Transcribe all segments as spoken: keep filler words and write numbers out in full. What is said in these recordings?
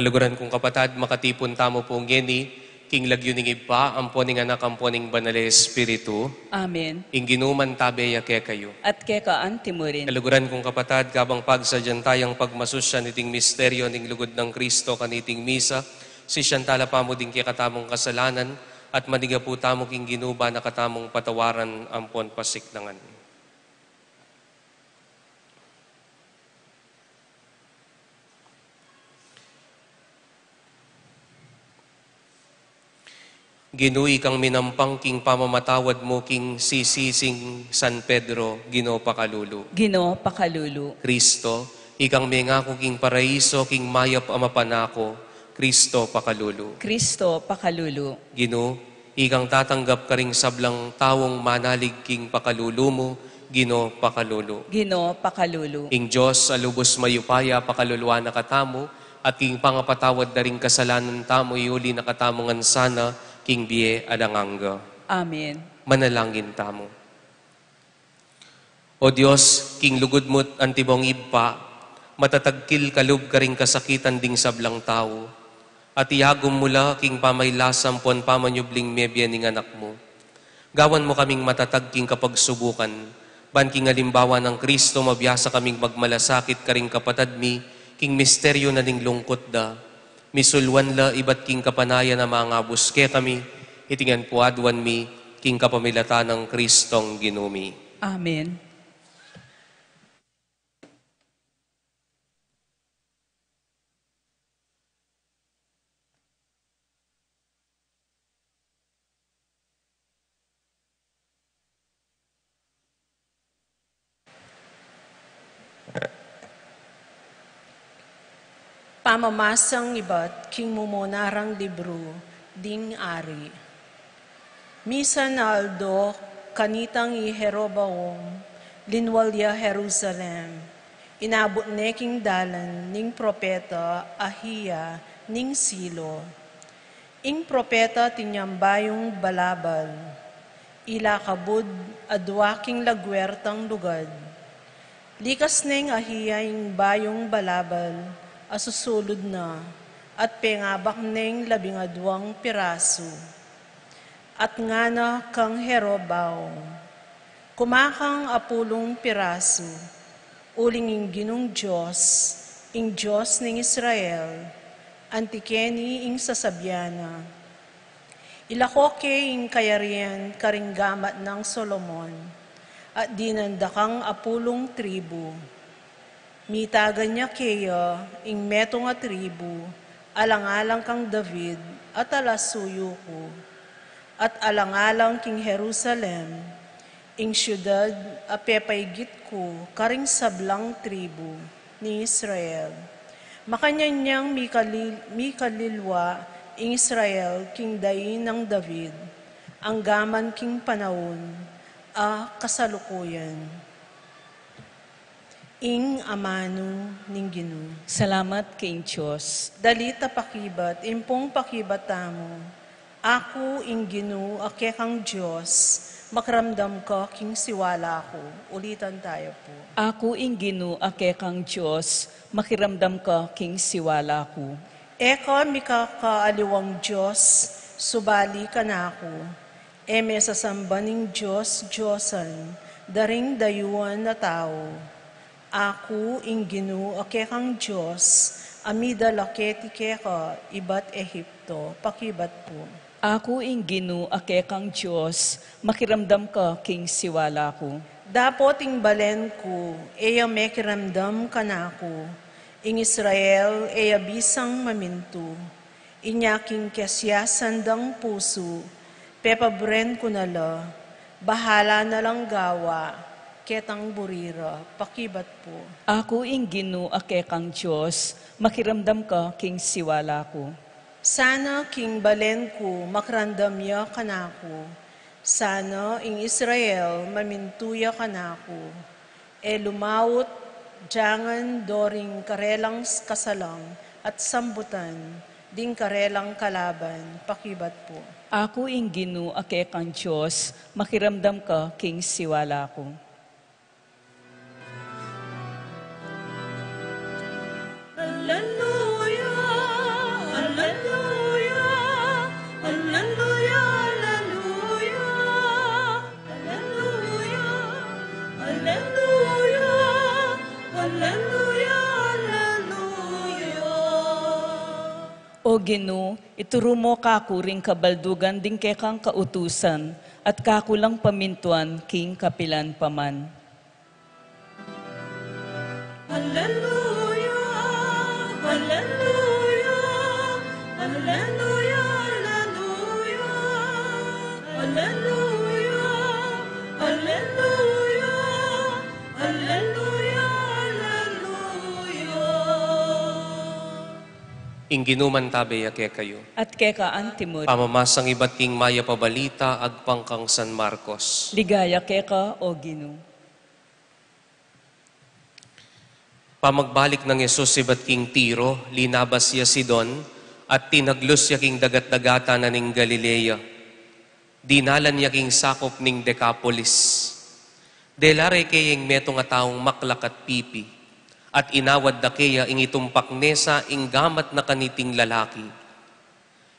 Kaluguran kung kapatad, makatipun tamu pu ngeni king lagyu ning Ibpa, ampo ning Anak, ampo ning Banal a Espiritu. Amen. Ing Ginu mantabe ya kekayu. At keka antimurin. Kaluguran kung kapatad, kabang pagsadyan tayang pagmasusyan iting misteryo ning lugud nang Kristo kaniting misa, sisian tala pamu ding kekatamung kasalanan, at manigapu tamu king Ginu ba na katamung patawaran ampon pasiknangan. Ginu, ikang minampang king pamamatawad mu king sisising San Pedro, Ginu pakalulu. Ginu pakalulu. Kristo, ikang mengaku king paraiso king mayap a mapanako, Kristo pakalulu. Kristo pakalulu. Ginu, ikang tatanggap karing sablang taung manalig king pakalulu mu, Ginu pakalulu. Ginu pakalulu. Ing Dios a lubus mayupaya pakaluluan na katamu, at king pangapatawad da ring kasalanan tamu, iuli na katamu ngan sana king bie alang angga. Amen. Manalangin tamu. O Dios, king lugud mu't antibong Ibpa, matatagkil ka lub karing kasakitan ding sablang tau, at iagum mu la king pamailasam pon pamanyubling mebie ning Anak mu. Gawan mu kaming matatag king kapagsubukan, ban king alimbawa nang Kristo mabiasa kaming magmalasakit karing kapatad mi king misteryo na ning lungkut da. Misuluan la ibat king kapanayan a mangabus kekami, iti ngan pu aduan mi king kapamilatan nang Kristong Ginu mi. Amen. Pamamasang ibat king mumunarang libru ding ari. Misan a aldo, kanitang i Jeroboam linwal ya Jerusalem, inabut ne king dalan ning propeta Ahia ning Silo. Ing propeta tinyambayung balabal, ila kabud adua king lagwertang lugad. Likas neng Ahia ing bayung balabal a susulud na, at pengabak neng labing aduang pirasu. At ngana kang Jeroboam, kumakang apulung pirasu, uling ing Ginung Dios, ing Dios ning Israel, anti keni ing sasabian na. Ilako ke ing kayarian karing gamat nang Solomon, at dinan da kang apulung tribu. Mitagan ya keya ing metung a tribu, alang-alang kang David a talasuyu ku, at alang-alang king Jerusalem, ing siudad a pepaigit ku karing sablang tribu ning Israel. Makanyan yang mikalil-, mikalilwa ing Israel king daing nang David, anggaman king panaun a kasalukuyan. Ing amanu ning Ginu. Salamat king Dios. Dali ta pakibat, impung pakibat tamu. Aku ing Ginu a kekang Dios, makiramdam ka king siwala ku. Ulitan tayu pu. Aku ing Ginu a kekang Dios, makiramdam ka king siwala ku. E ka mikakaaliwang Dios, subali kanaku. E me sasamban ing dios-diosan da ring dayuan a tau. Aku ing Ginu a kekang Dios, a midala keti keka ibat Ehipto, pakibat pu. Aku ing Ginu a kekang Dios, makiramdam ka king siwala ku. Dapot ing balen ku, e ya mekiramdam kanaku, ing Israel, e ya bisang mamintu. Inya king kesiasan dang pusu, pepabren ku na la, bahala na lang gawa ketang buri ra, pakibat pu. Aku ing Ginu a kekang Dios, makiramdam ka king siwala ku. Sana king balen ku makiramdam ya kanaku, sana ing Israel mamintu ya kanaku. E lumaut, jangan do ring karelang kasalang at sambutan ding karelang kalaban, pakibat pu. Aku ing Ginu a kekang Dios, makiramdam ka king siwala ku. Alleluia. Ginu, ituru mu kaku ring kabaldugan ding kekang kautusan, at kaku lang pamintuan king kapilan pa man. Alleluia, alleluia, alleluia, alleluia, alleluia, alleluia, alleluia, alleluia. Ing Ginu mantabe ya kekayu. At keka antimu rin. Pamamasang ibat king mayap a balita agpang kang San Marcos. Ligaya keka, O Ginu. Pamagbalik nang Jesus ibat king Tiro, linabas ya Sidon, at tinaglus ya king dagat-dagatan na ning Galilea. Dinalan ya king sakup ning Decapolis. Dela re keya ing metung a taung maklak at pipi, at inawad da keya ing itumpak ne sa ing gamat na kaniting lalaki.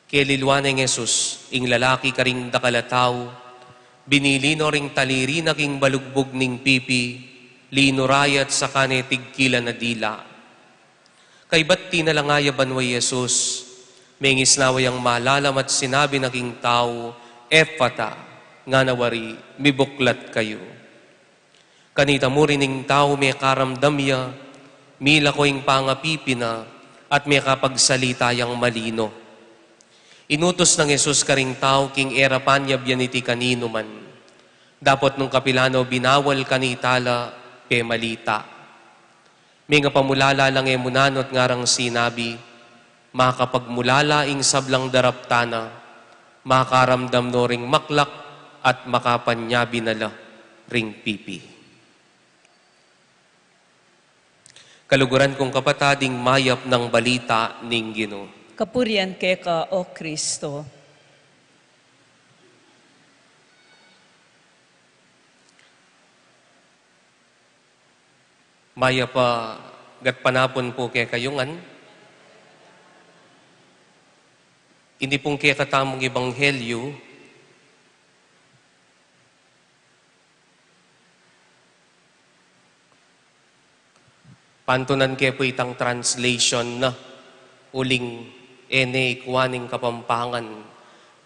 Kelilwa neng Jesus ing lalaki karing dakal a tau, binili no ring taliri na king balugbug ning pipi, linura ya at saka ne tigkilan a dila. Kaybat tinalanga ya banua i Jesus, mengisnawa yang malalam at sinabi na king tau, "Efata," ngana wari, "Mibuklat kayu." Kanita mu rin ing tau mekaramdam ya, milako ing pangapipi na, at mekapagsalita yang malino. Inutus nang Jesus karing tau king e ra panyabyan iti kaninu man, dapot nung kapilan no binawal kanita la pemalita. Mengapamulala lang e mu nanu at ngarang sinabi, "Makapagmulala ing sablang daraptan na, makaramdam no ring maklak at makapanyabi na la ring pipi." Kaluguran kung kapatad, ing mayap nang balita ning Ginu. Kapurian keka, O Kristo. Mayap a gatpanapun pu kekayu ngan. Ini pung kekatamung ebanghelyu, pantunan ke pu itang translation na, uling e ne ikua ning Kapampangan,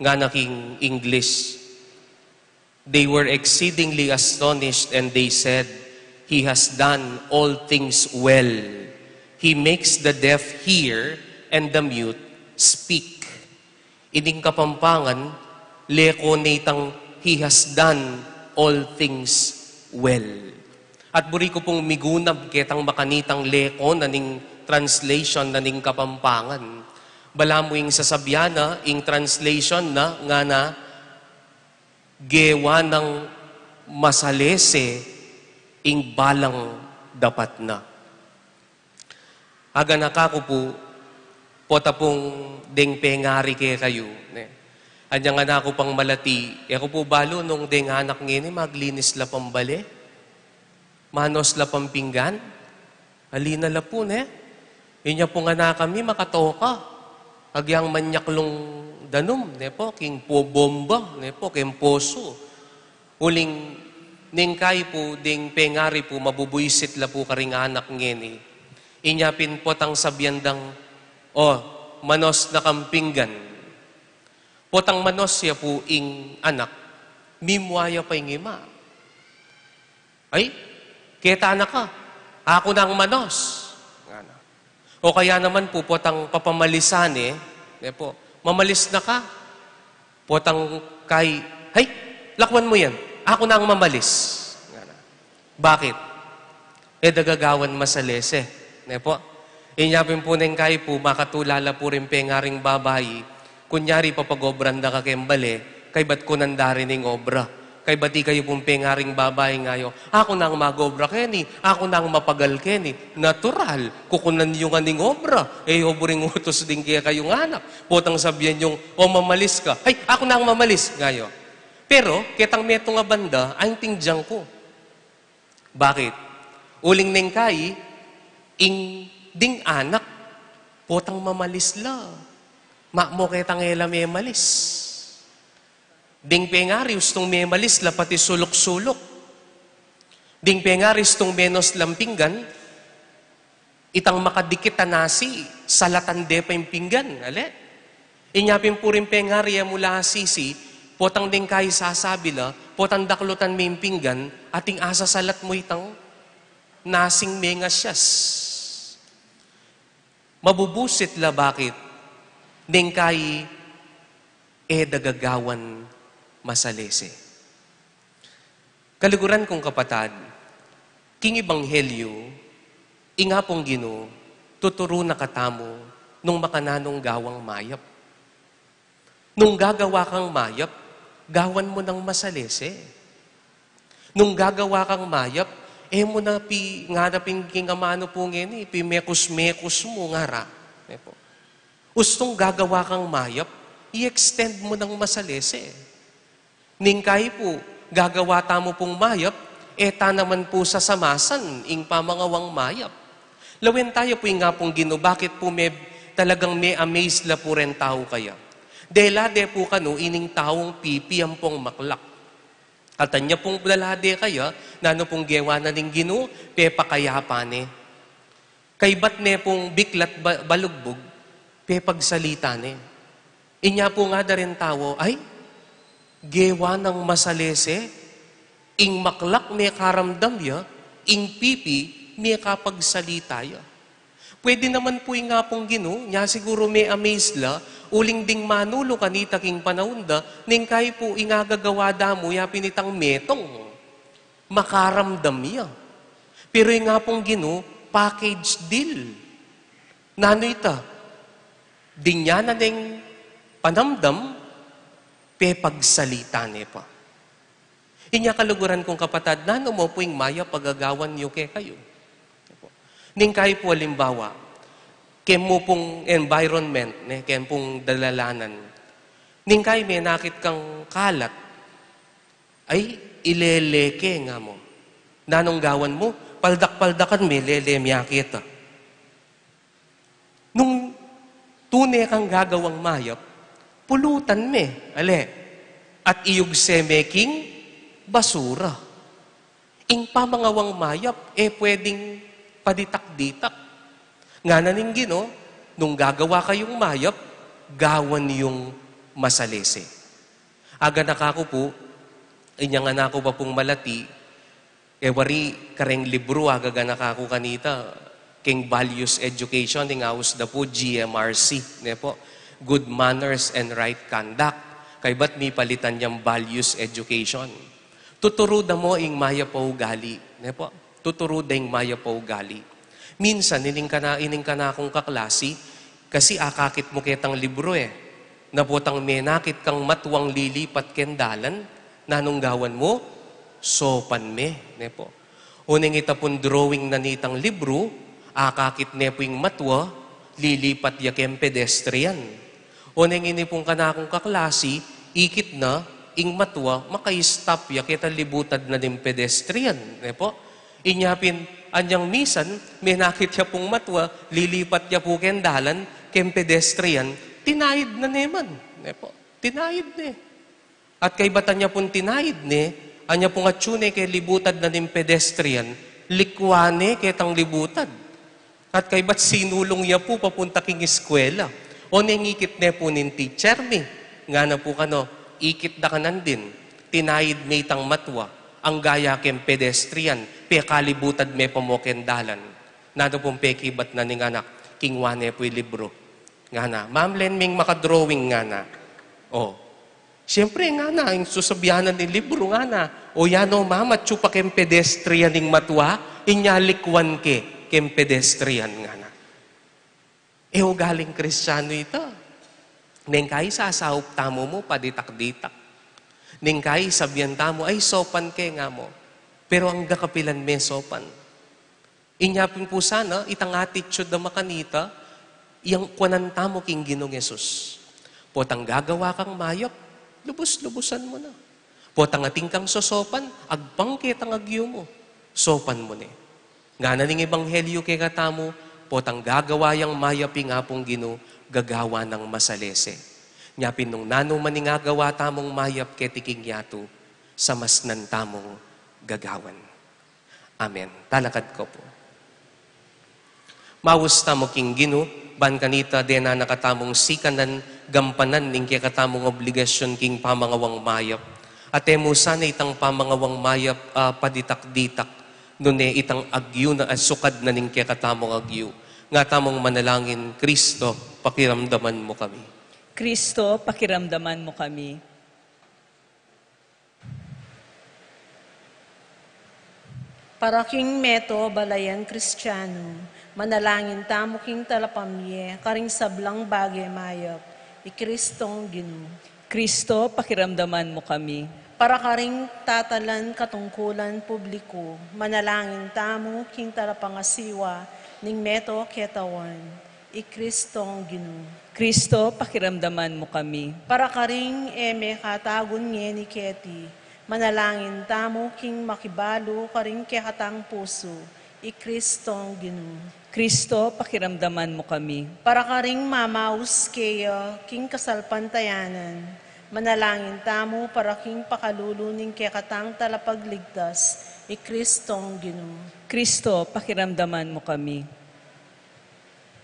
ngana king English. They were exceedingly astonished, and they said, "He has done all things well. He makes the deaf hear and the mute speak." Ining Kapampangan, leko ne itang, "He has done all things well." At buri ku pung migunab ketang makanitang leko na ning translation na ning Kapampangan. Balamu ing sasabian na, ing translation na, ngana, "Gewa nang masalese ing balang dapat na." Aganaka ku pu, pota pung deng pengari kekayu, ne? Anyang anak ku pang malati, e ku pu balu nung deng anak ngeni maglinis la pang bale, manos la pang pinggan, ali na la pu, ne? Inya pung anak kami makatoka, agyang manyaklung danum, ne po, king po bomba, ne po, king poso. Uling neng kayi pu, deng pengari pu, mabubuisit la pu karing anak ngeni. Inya pin potang sabian dang, "O, manos na kang pinggan." Potang manos ya pu ing anak, mimua ya pa ing ima. "Ay, keta na ka, aku nang manos," ngana. O kaya naman pu, potang papamalisan e, ne po, "Mamalis na ka." Potang kayi, "Hay, lakwan mu yan, aku nang mamalis," ngana. Bakit? E da gagawan masalese, ne po? Inya pin pu neng kayi pu, makatulala pu ring pengaring babai, kunyari papagobran da ka keng bale, kaybat kunan da rin ing obra. Kaybat ikayu pung pengaring babai ngayo, "Aku nang magobra keni, aku nang mapagal keni." Natural, kukunan yu ngan ing obra, e yu buring utus ding kekayung anak. Potang sabian yung, "O, mamalis ka." "Ay, aku nang mamalis," ngayo. Pero ketang metung a banda, aintindian ku. Bakit? Uling neng kayi, ing ding anak, potang mamalis la. Mamu ketang e la memalis. Ding pengari ustung memalis la pati suluk-suluk. Ding pengari ustung menos lang pinggan, itang makadikit a nasi, salatan de pa ing pinggan, ale? Inya pin pu rin pengari e mu la sisi, potang deng kai sasabi la, potang daklutan me ing pinggan, ating asasalat mu itang nasing mengasyas. Mabubusit la bakit, neng kai e da gagawan masalese. Kaluguran kung kapatad, king ebanghelyu, ing Apung Ginu, tuturu na katamu nung makananung gawang mayap. Nung gagawa kang mayap, gawan mu nang masalese. Nung gagawa kang mayap, e mu na pi-, nganapin king amanu pu ngeni, pimekus-mekus mu ngara. E pu. Ustung gagawa kang mayap, i-extend mu nang masalese. Neng kai pu, gagawa tamu pung mayap, e ta naman pu sasamasan ing pamangawang mayap. Lawen taya pu ing Apung Ginu, bakit pu me-, talagang me-amaze la pu reng tau kaya. Dela de pu kanu ining taung pipi ampong maklak. At anya pung dala de kaya, nanu pung gewa na ning Ginu, pepakayapa ne. Kaybat ne pung biklat ba-, balugbug, pepagsalita ne. Inya pu ngada reng tau, ay, gewa nang masalese, ing maklak mekaramdam ya, ing pipi mekapagsalita ya. Pwede naman pu ing Apung Ginu, nya siguru me-amaze la, uling ding manulu kanita king panaun da, neng kai pu ing agagawa da mu, ya pin itang metong. Makaramdam ya. Pero ing Apung Ginu, package deal. Nanu ita? Dinya na neng panamdam, pepagsalita ne pa. Inya kaluguran kung kapatad, nanu mu pu ing mayap a gagawan yu kekayu? Neng kai pu alimbawa, keng mu pung environment, ne, keng pung dalalanan. Neng kai menakit kang kalat, ay, ilele ke nga mu. Nanung gawan mu, paldak-paldakan me, lele me akit a. Nung tune kang gagawang mayap, pulutan me, ale, at iyugse me king basura. Ing pamangawang mayap, e pwedeng paditak-ditak. Ngana ning Ginu, nung gagawa kayung mayap, gawan yung masalese. Aga na kaku pu, inyang anak ku pa pung malati, e wari kareng libru, aga na kaku kanita, keng values education, ing aus da pu, G M R C, ne po? Good manners and right conduct. Kaybat mipalitan yang values education. Tuturu da mu ing mayap a ugali, ne po? Tuturu da ing mayap a ugali. Minsan, ining kana-, ining kanakung kaklasi, kasi akakit mu ketang libru e. Na potang menakit kang matuang lilipat keng dalan, nanung gawan mu? Sopan me, ne po. Oneng ita pung drawing na nitang libru, akakit ne pu ing matua, lilipat ya keng pedestrian. Oneng ini pung kanakung kaklasi, ikit na, ing matua, maka-stop ya ketang libutad na ning pedestrian, ne po? Inya pin, anyang misan, menakit ya pung matua, lilipat ya pu keng dalan, keng pedestrian, tinaid na ne man, ne po? Tinaid ne. At kaybat anya pung tinaid ne, anya pung atyu ne keng libutad na ning pedestrian, likwan ne ketang libutad. At kaybat sinulung ya pu papunta king eskwela. Oneng ikit ne pu ning teacher mi, ngana pu kanu, ikit da ka nandin, tinaid me itang matua, angga ya keng pedestrian, pekalibutad me pa mu keng dalan. Nanu pung pekibat na ning anak, kingwa ne pu ing libru. Ngana, "Ma'am, lend me ing maka-drawing," ngana. O. Siyempre, ngana, ing susabyan na ning libru, ngana, "O yan o, ma'am, atyu pa keng pedestrian ing matua, inya likwan ke keng pedestrian," ngana. E ugaling Kristiano ita. Neng kai sasaup tamu mu, paditak-ditak. Neng kai sabyan tamu, "Ay, sopan ke," nga mu. Pero angga kapilan me sopan? Inya pin pu sana, itang attitude a makanita, yang kuanan tamu king Ginung Jesus. Potang gagawa kang mayap, lubus-lubusan mu na. Potang atin kang sosopan, agpang ketang agyu mu, sopan mu ne. Ngana ning ebanghelyu kekatamu, potang gagawa yang mayap ing Apung Ginu, gagawa nang masalese. Nya pin nung nanu man ing agawa tamung mayap keti king yatu, samasnan tamung gagawan. Amen. Talakad ko pu. Maus tamu king Ginu, Ban kanita, dena na katamung sikanan, gampanan ning kekatamung obligasyun king pamangawang mayap. At e mu sana itang pamangawang mayap, ah, paditak-ditak, nune itang agyu na, ah, sukad na ning kekatamung agyu. Nga tamung manalangin, Kristo, pakiramdaman mu kami. Kristo, pakiramdaman mu kami. Para king meto balayan Kristiano, manalangin tamu king talapamye karing sablang bage mayap, i Kristong Ginu. Kristo, pakiramdaman mu kami. Para karing tatalan katungkulan publiku, manalangin tamu king talapangasiwa ning meto ketawan, i Kristong Ginu. Kristo, pakiramdaman mu kami. Para karing e me katagun ngeni keti, manalangin tamu king makibalu karing kekatang pusu, i Kristong Ginu. Kristo, pakiramdaman mu kami. Para karing mamaus keya king kasalpantayanan, manalangin tamu para king pakalulu ning kekatang talapagligtas, i Kristong Ginu. Kristo, pakiramdaman mu kami.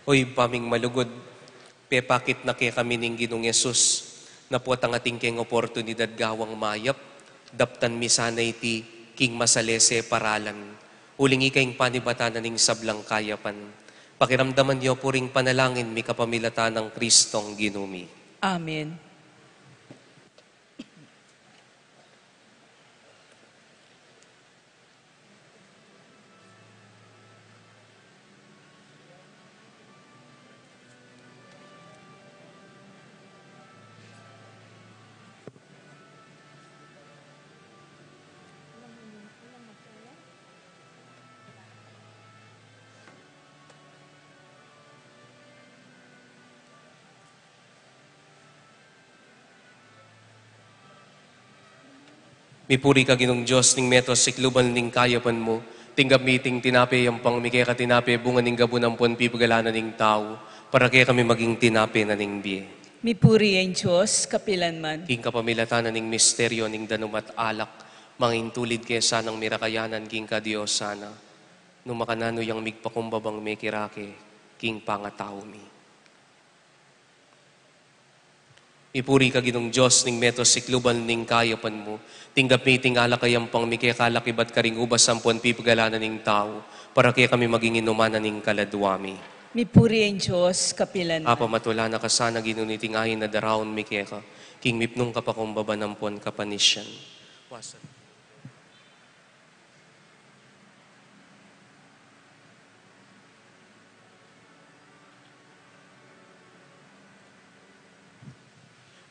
O Ibpa ming malugud, pepakit na kekami ning Ginung Jesus, na potang atin keng oportunidad gawang mayap, daptan mi sana iti king masalese paralan, uling ika ing panibatan na ning sablang kayapan. Pakiramdaman yu pu ring panalangin mi kapamilatan nang Kristong Ginu mi. Amen. Mipuri ka, Ginung Dios ning meto sikluban ning kayapan mu. Tinggap mi iting tinape, yampang mi keka, tinape bunga ning gabun ampon pipagala na ning tau, para kekami maging tinape na ning bie. Mipuri ing Dios kapilan man. King kapamilatan na ning misteryo ning danum at alak, mangintulid ke sanang mirakayanan king kadiosan na, nung makananu yang migpakumbabang mekirake king pangatau mi. Mipuri ka, Ginung Dios ning meto sikluban ning kayapan mu. Tinggap mi iting alak a yampang mi keka, alak ibat karing ubas ampon pipagala na ning tau, para kekami maging inuman na ning kaladua mi. Mipuri ing Dios kapilan man. Apa, matula na ka sana, Ginu, niting ain a daraun mi keka, king mipnung kapakumbaban ampon kapanisian. Wasan.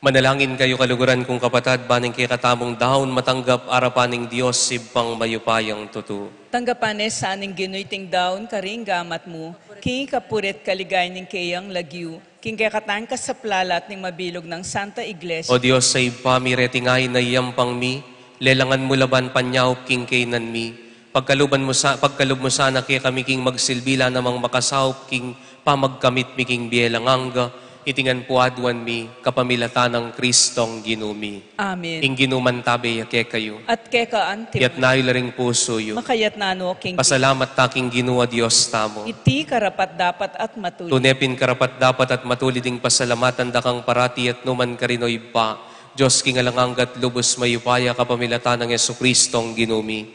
Manalangin kayu, kaluguran kung kapatad, ban ing kekatamung daun matanggap arapan ning Dios Ibpang mayupayang tutu. Tanggapan ne sa ning Ginu iting daun karing gamat mu, king ikapuri't kaligayan ning keyang lagyu, king kekatang kasaplalan at ning mabilug nang Santa Iglesia. O Dios a Ibpa mi, reting ain a iyampang mi, lelangan mu la ban panyaup king kaynan mi. Pagkaluban mu sa-, pagkalub mu sana kekami king magsilbi la namang makasaup king pamagkamit mi king bie alang angga. Iti ngan pu aduan mi kapamilatan nang Kristong Ginu mi. Amen. Ing Ginu mantabe ya kekayu. At keka antimu. Itas yu la ring pusu yu. Makatas na no king Ginu. Pasalamat ta king Ginu a Dios tamu. Iti karapat-dapat at matulid. Tune pin karapat-dapat at matulid ing pasalamatan da kang parati at nukarin man, O Ibpa, Dios king alang angga at lubus mayupaya, kapamilatan nang Jesukristong Ginu mi.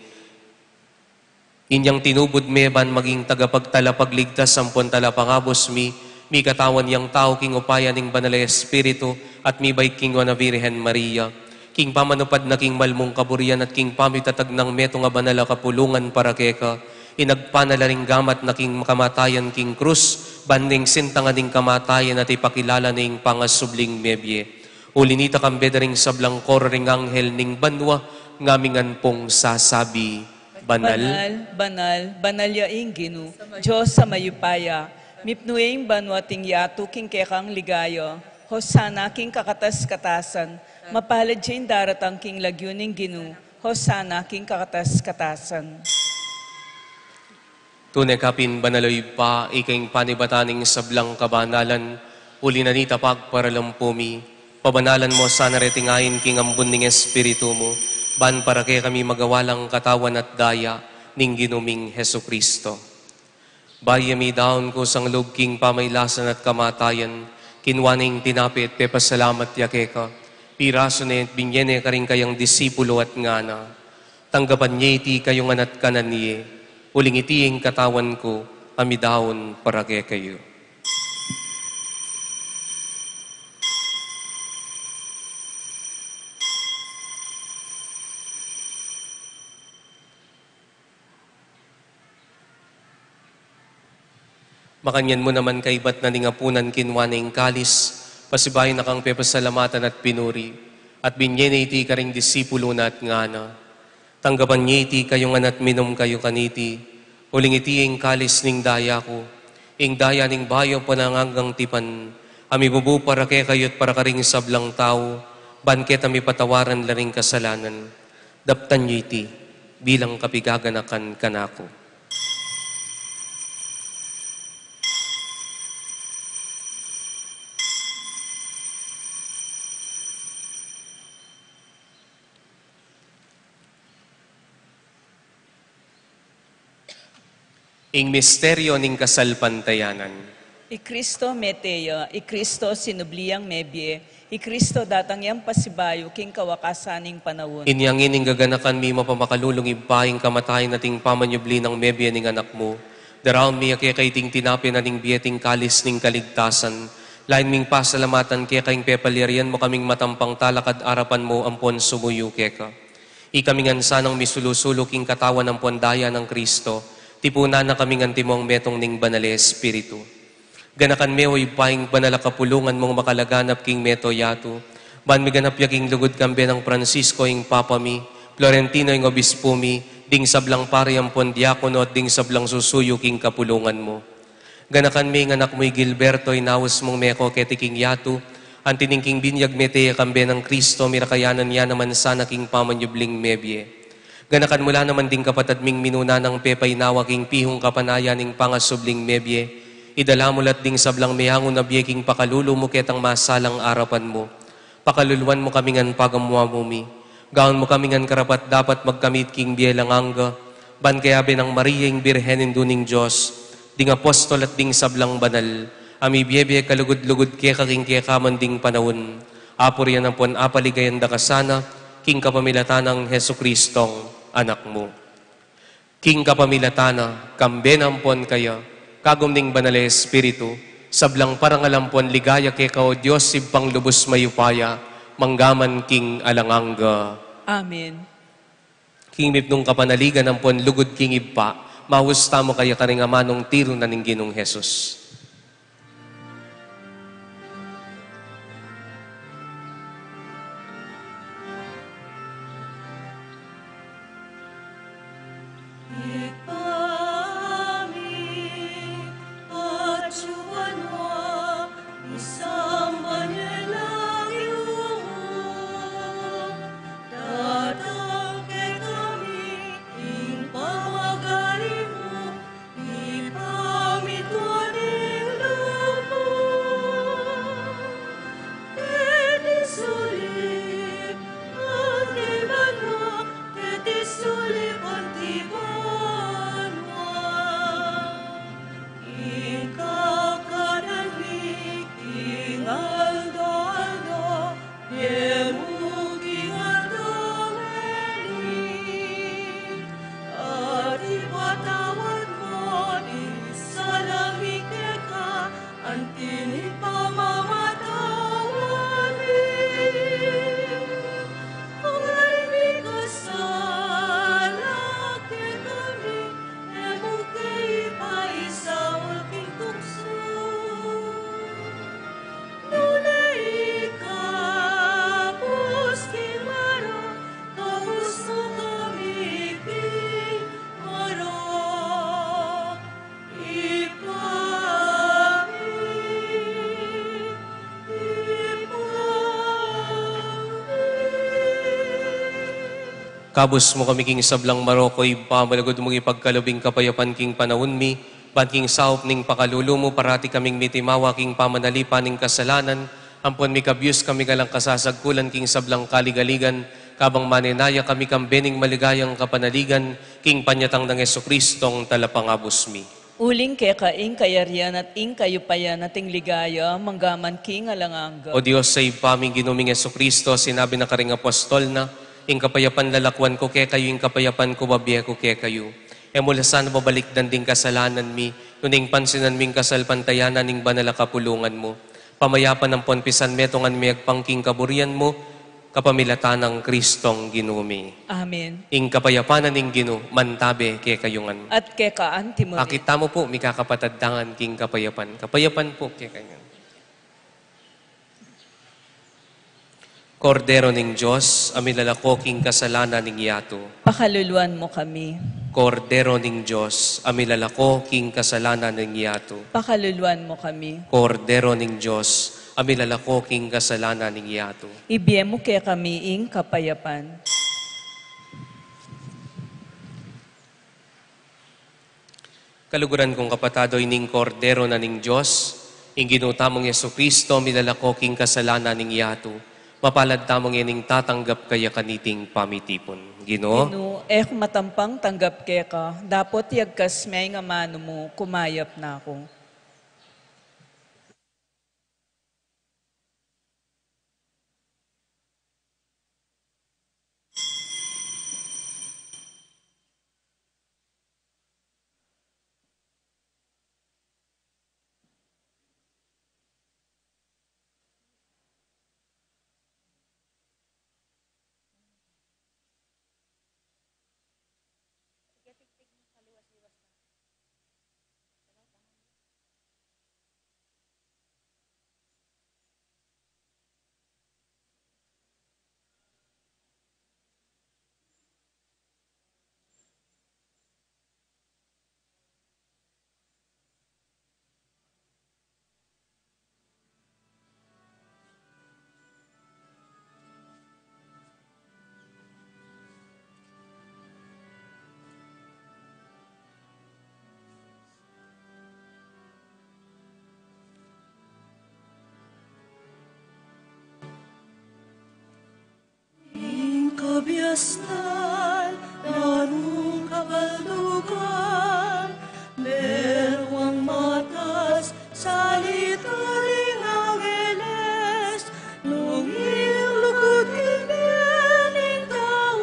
Inyang tinubud me ban maging tagapagtalapagligtas ampon talapangabus mi, mikatawan yang tau king upaya ning Banal a Espiritu, at mibait king nuan a Virgen Maria. King pamanupad na king mal mung kaburian at king pamitatag nang metung a banal a kapulungan para keka, inagpan na la ring gamat na king kamatayan king krus, ban ning sintangan ning kamatayan at ipakilala ne ing pangasubling mebie. Uli nita, kambe da ring sablang koro ring anghel ning banua, ngamingan pung sasabi, Banal. Banal, banal, banal ya ing Ginu, Dios a mayupaya. Mipnu ya ing banua at ing yatu king kekang ligaya. Hosana king kakatas-katasan. Mapalad ya ing daratang king lagyu ning Ginu. Hosana king kakatas-katasan. Tune ka pin banal, O Ibpa, ika ing panibatan ning sablang kabanalan, uli na nita pagparalampu mi, pabanalan mu sana reting ain king ambun ning Espiritu mu, ban para kekami magawa lang katawan at daya ning Ginu ming Jesucristo. Bayu ya midaun kusang lub king pamailasan at kamatayan, kinua ne ing tinape at pepasalamat ya keka, pirasu ne at binye ne karing kayang disipulo at ngana: Tanggapan ye iti kayu ngan at kanan ye, uling iti ing katawan ku a midaun para kekayu. Makanyan mu naman kaibat na ning apunan, kinua ne ing kalis, pasibayu na kang pepasalamatan at pinuri, at binye ne iti karing disipulo na at ngana: Tanggapan ye iti kayu ngan at minum kayu kaniti, uling iti ing kalis ning daya ku, ing daya ning bayu ampon alang anggang tipan, a mibubu para kekayu at para karing sablang tau, ban keta mipatawaran la ring kasalanan. Daptan ye iti bilang kapigaganakan kanaku. Ing misteryo ning kasalpantayanan. I Kristo mete ya, i Kristo sinubli yang mebie, i Kristo datang yang pasibayu king kawakasan ning panaun. Inya ngeni ing gaganakan mi mapamakalulung Ibpa, ing kamatayan at ing pamanyubli nang mebie ning Anak mu, daraun mi ya keka iting tinape na ning bie at ing kalis ning kaligtasan, lain ming pasalamatan keka ing pepalyarian mu kaming matampang talakad arapan mu ampon sumuyu keka. Ikami ngan sanang misulu-sulu king katawan ampon daya nang Kristo, tipunan na kami ngan timong metung ning Banal a Espiritu. Ganakan me, o Ibpa, ing banal a kapulungan mung makalaganap king mabilug a yatu, ban miganap ya king lugud kambe nang Francisco ing Papa mi, Florentino ing Obispu mi, ding sablang pari ampon diakono at ding sablang susuyu king kapulungan mu. Ganakan me ing anak mu i Gilberto, inaus mung meko keti king yatu, anti ning king binyag mete ya kambe nang Kristo, mirakayanan ya naman sana king pamanyubling mebie. Ganakan mu la naman ding kapatad ming minuna nang pepainawa king pihung kapanayan ning pangasubling mebie, idala mu la at ding sablang meangu na bie king pakalulu mu ketang masalang arapan mu. Pakaluluan mu kami ngan pagamuan mu mi. Gawan mu kami ngan karapat-dapat magkamit king bie alang angga, ban kayabe nang Maria ing Birhen Indu ning Dios, ding apostol at ding sablang banal, a mibie-bie kalugud-lugud keka king kekaman ding panaun, apurian ampon apaligayan da ka sana, king kapamilatan nang Jesucristong Anak mu. King kapamilatan na, kambe na ampon kaya, kagum ning Banal a Espiritu, sablang parangal ampon ligaya keka, o Dios Ibpang lubus mayupaya, manggaman king alang angga. Amen. King mipnung kapanaligan ampon lugud king Ibpa, maus tamu kaya karing amanung tiru na ning Ginung Jesus. Ipamitua ning lub mu keti sulip, anti banua keti sulip, anti banua. Ing kakanan mi king aldo-aldo, ibie mu king aldo ngeni, at ipatawad mu ding sala mi keka, anti ning pamamatawad mi kareng mikasala kekami, e mu ke paisaul king tuksu, nune ikabus king marok, kabus mu kami king marok. Ibpa mi, Ibpa mi. Kabus mu kami king sablang marok, o Ibpa, malugud mung ipagkalub ing kapayapan king panaun mi, ban king saup ning pakalulu mu parati kaming mitimawa king pamanalipan ning kasalanan, ampon mikabius kami kalang kasasagkulan king sablang kaligaligan, kabang manenaya kami kambe ning maligayang kapanaligan, king panyatang nang Jesucristong Talapangabus mi. Uling keka ing kayarian at ing kayupayan at ing ligaya, manggaman king alang angga. O Dios, sa Ibpa mi, Ginu ming Jesucristo, sinabi na karing apostol na, ing kapayapan lalakwan ku kekayu, ing kapayapan ku babie ku kekayu. E mu la sana babalikdan ding kasalanan mi, nune ing pansinan mi ing kasalpantayanan ning banal a kapulungan mu. Pamayapan ampon pisanmetungan mi agpang king kaburian mu, kapamilatan nang Kristong Ginu mi. Amen. Ing kapayapan na ning Ginu, mantabe kekayu ngan. At keka antimu rin. Pakit tamu pu, mikakapatad tangan king kapayapan. Kapayapan pu kekayu ngan. Kordero ning Dios, a milalako king kasalanan ning yatu. Pakaluluan mu kami. Kordero ning Dios, a milalako king kasalanan ning yatu. Pakaluluan mu kami. Kordero ning Dios, a milalako king kasalanan ning yatu. Ibie mu kekami ing kapayapan. Kaluguran kung kapatad, o ini ing Kordero na ning Dios, ing Ginu tamung Jesucristo, milalako king kasalanan ning yatu. Mapalad tamung e ning tatanggap kaya kaniting pamitipun. Ginu. Ginu, e ku matampang tanggap keka, dapot yagkas me ing amanu mu, kumayap na ku. Ing kabiasnan, nanung kabaldugan, meruang matas salita ning angeles, nung ing lugud king bie ning tau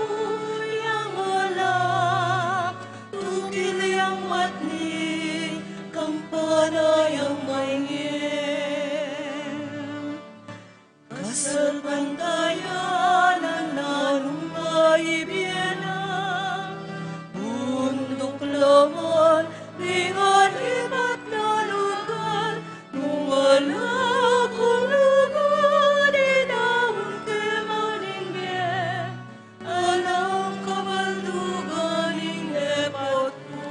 yang ala, tukil yang matni, kampana yang maingin. Kasalpantayanan, nanung maibie na, bunduk laman, bingan ibat na lugal, nung ala kung lugud, idaun ke man ing bie, alang kabaldugan ing epat ku.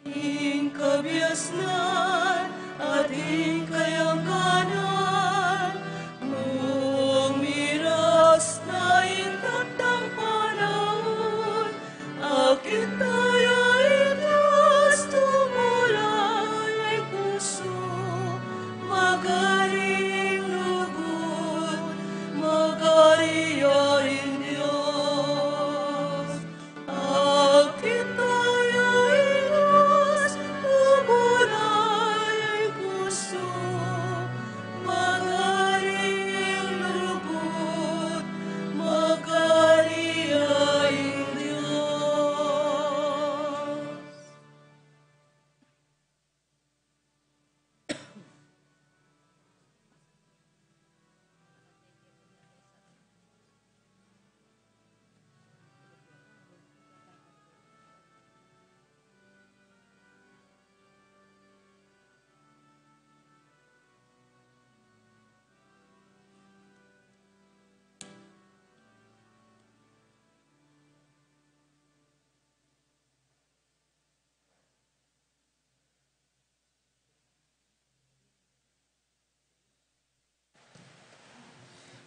Ing kabiasnan at ing kayangkanan, nung miras na ing takdang panaun, akit taya ing Dios, tumula ya ing pusu, magari ing lugud, magari ya ing Dios. Akit taya ing Dios, tumula ya ing pusu, magari ing lugud, magari ya ing Dios.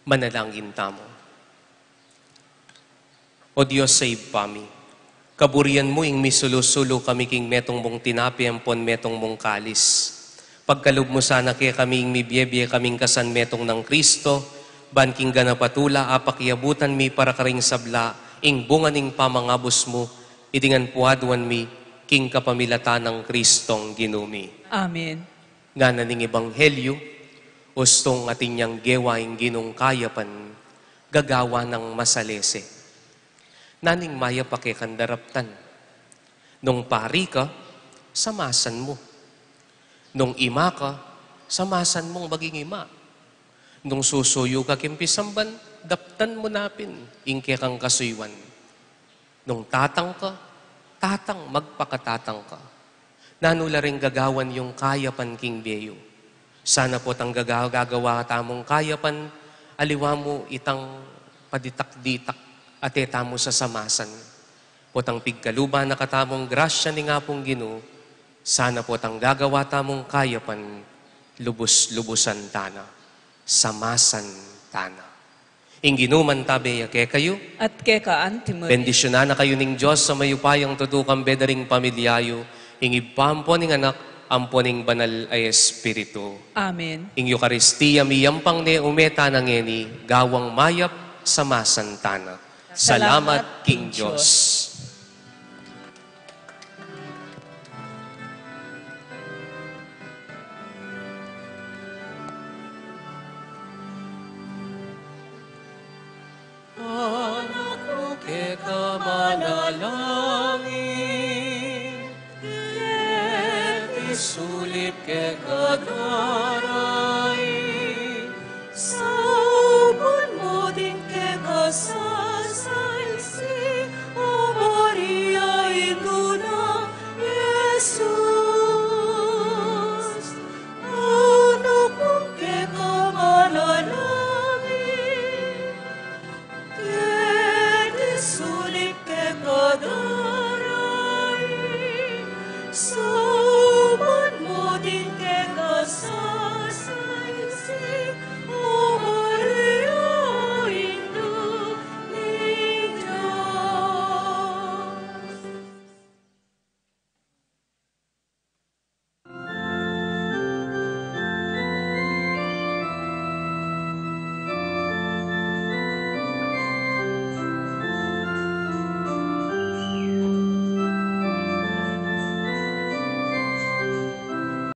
Manalangin tamu. O Dios a Ibpa mi, kaburian mu ing misulu-sulu kami king metung mung tinape ampon metung mung kalis. Pagkalub mu sana kekami ing mibie-bie kaming kasanmetung nang Kristo, ban king ganap a tula apakiabutan mi para karing sabla ing bunga ning pamangabus mu, iti ngan pu aduan mi, King kapamilatan nang Kristong Ginu mi. Amen. Ngana ning Ebanghelyu, ustung atin yang gewa ing Ginung kayapan, gagawa nang masalese. Naning mayap a kekang daraptan. Nung pari ka, samasan mu. Nung ima ka, samasan mung maging ima. Nung susuyu ka king pisamban, daptan mu na pin ing kekang kasuyuan. Nung tatang ka, tatang, magpakatatang ka. Nanu la ring gagawan yung kayapan king bie yu? Sana potang gaga-, gagawa tamung kayapan, aliwa mu itang paditak-ditak, ate tamu sasamasan. Potang pigkaluban na katamung grasya ning Apung Ginu, sana potang gagawa tamung kayapan, lubus-lubusan tana, samasan tana. Ing Ginu mantabe ya kekayu. At keka antimurin. Bendisyunan na kayu ning Dios a mayupayang tutukan, bie da ring pamilya yu, ing Ibpa, ampo ning Anak, ampo ning Banal a Espiritu. Amen. Ing Eukaristia miyampang ne, ume tana ngeni, gawang mayap, samasan tana. Salamat king Dios. Anak ku, keka manalangin, leti sulip keka